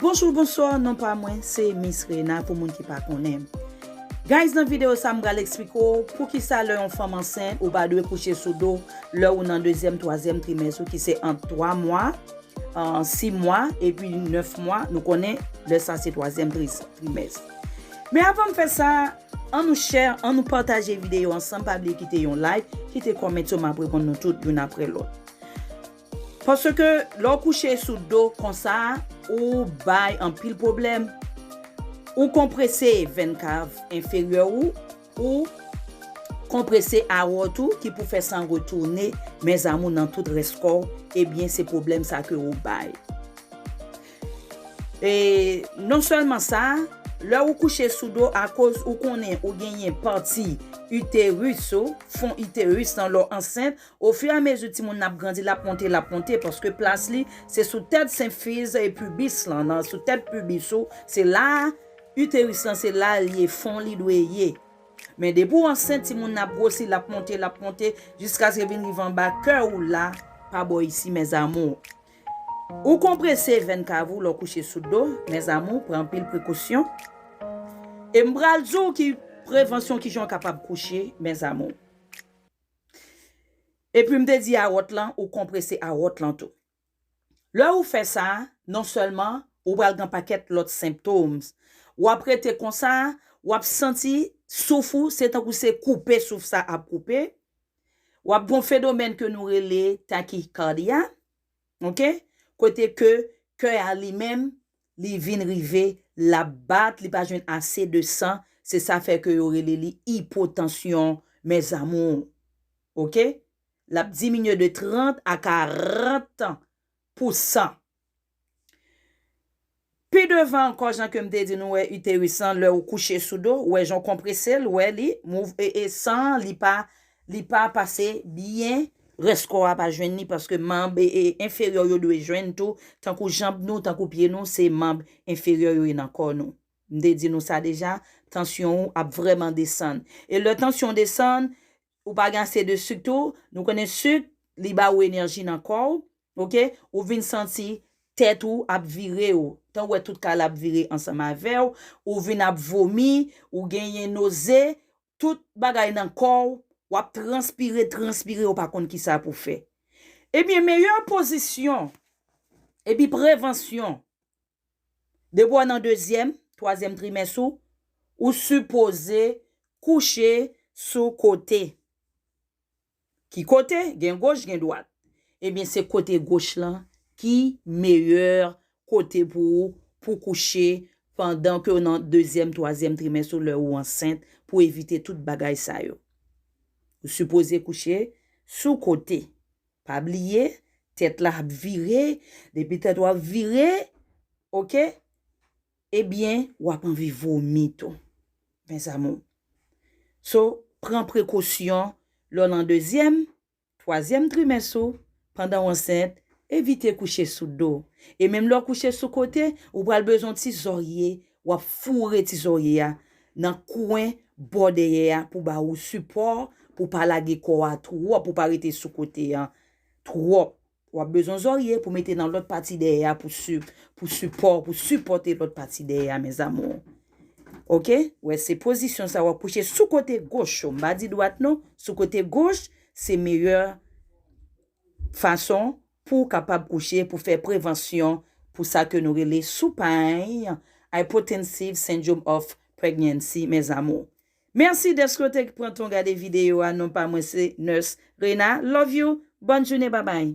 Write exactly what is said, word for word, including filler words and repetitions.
Bonjou, bonswa, non pa mwen se Miss Rena pou moun ki pa konnen. Guys, nan videyo sa m pral eksplike w poukisa lè yon fanm ansent ou pa dwe kouche sou do lè ou nan dezyèm, twazyèm trimès ou ki se ant twa mwa, sis mwa epi nèf mwa, nou konnen lè sa se twazyèm trimès. Men avan m fè sa, ann nou share, ann nou pataje videyo ansanm, pa bliye kite yon like, kite kòmantè, m ap reponn nou tout youn apre lòt. Paske lè w kouche sou do konsa, ou bay anpil pwoblèm. Ou konprese venn kav enferyè ou, ou konprese awòt ou ki pou fè san retounen, mes amours, nan tout rès kò w, ebyen se pwoblèm sa ke ou bay. E non sèlman sa, lè ou kouche sou do, akoz ou konnen ou genyen pati iteris ou, fon iteris lan, lè w ansent, ofiramezi timoun nan ap grandi, l ap monte, l ap monte, paske plas li se sou tèt senfiz e pibis lan, nan sou tèt pibis ou, se la iteris lan, se la l ye, fon li dwe ye. Men depi w ansent, timoun nan ap gwosi, l ap monte, l ap monte, jiskaske vin rive anba kè ou la, pa bò isi, mes amours. Ou konprese venn kav ou lè w kouche sou do, mes amours, pran anpil prekosyon. E m pral di w ki prevansyon, kijan w kapab kouche, mes amours. Epi m te di awòt lan, ou konprese awòt lan tou. Lè ou fè sa, non sèlman ou pral gen pakèt lòt symptoms. W ap rete konsa, w ap santi souf ou, se tankou se koupe souf sa ap koupe. W ap gen yon fenomèn ke nou rele takikardi a, ok? Kote ke kè a li menm, li vin rive, l ap bat, li pa jwenn ase de san, se sa fè ke yo rele li ipotansyon, mes amours. Ok? L ap diminye de trant a karant pousan. Pi devan ankò, jan ke m te di nou, wè iteris lan, lè ou kouche sou do, ou wè jan w konprese l, ou wè li mouv, e, e san, li pa, li pa pase byen, rès kò a pa jwenn li, paske manb, e, e, enferyè yo dwe jwenn tou, tankou janb nou, tankou pye nou, se manb enferyè yo ye nan kò nou. M te di nou sa deja, tansyon ou ap vrèman desann. E lè tansyon desann, ou pa gen ase de sik tou, nou konnen sik, li ba ou enèji nan kò w, ok? Ou vin santi tèt ou ap vire w, tan ou wè tout kay la ap vire ansanm avè w, ou vin ap vomi, ou genyen noze, tout bagay nan kò w, w ap transpire, transpire, ou pa konn kisa pou fè. Ebyen, meyè pozisyon epi prevansyon, depi w nan dezyèm, twazyèm trimès ou, ou sipoze kouche sou kote. Ki kote? Gen goch, gen dwat. Ebyen, se kote goch lan ki meyè kote pou ou, pou kouche pandan ke w nan dezyèm, twazyèm trimès ou, lè ou ansent, pou evite tout bagay sa yo. Ou sipoze kouche sou kote. Pa bliye, tèt la ap vire, depi tèt ou ap vire, ok, ebyen, w ap anvi vomi tou. Mes amours. So, pran prekosyon lè w nan dezyèm, twazyèm trimès ou, pandan w ansent, evite kouche sou do. E menm lè w kouche sou kote, ou pral bezwen ti zòrye, w ap foure ti zòrye a nan kwen bò dèyè a pou ba ou sipò, pou pa lage kò a twòp, pou pa rete sou kote a twòp. W ap bezwen zòrye pou mete nan lòt pati dèyè a pou si-, pou sipò, pou sipòte lòt pati dèyè a, mes amours. Ok? Wè, se pozisyon sa, w ap kouche sou kote goch ou. M pa di dwat non, sou kote goch, se meyè fason pou w kapab kouche, pou fè prevansyon pou sa ke nou rele supine hypotensive syndrome of pregnancy, mes amours. Mèsi dèske w te pran tan w gade videyo a. Non pa mwen se Nurse Rena. Love you. Bòn jounen. Babay.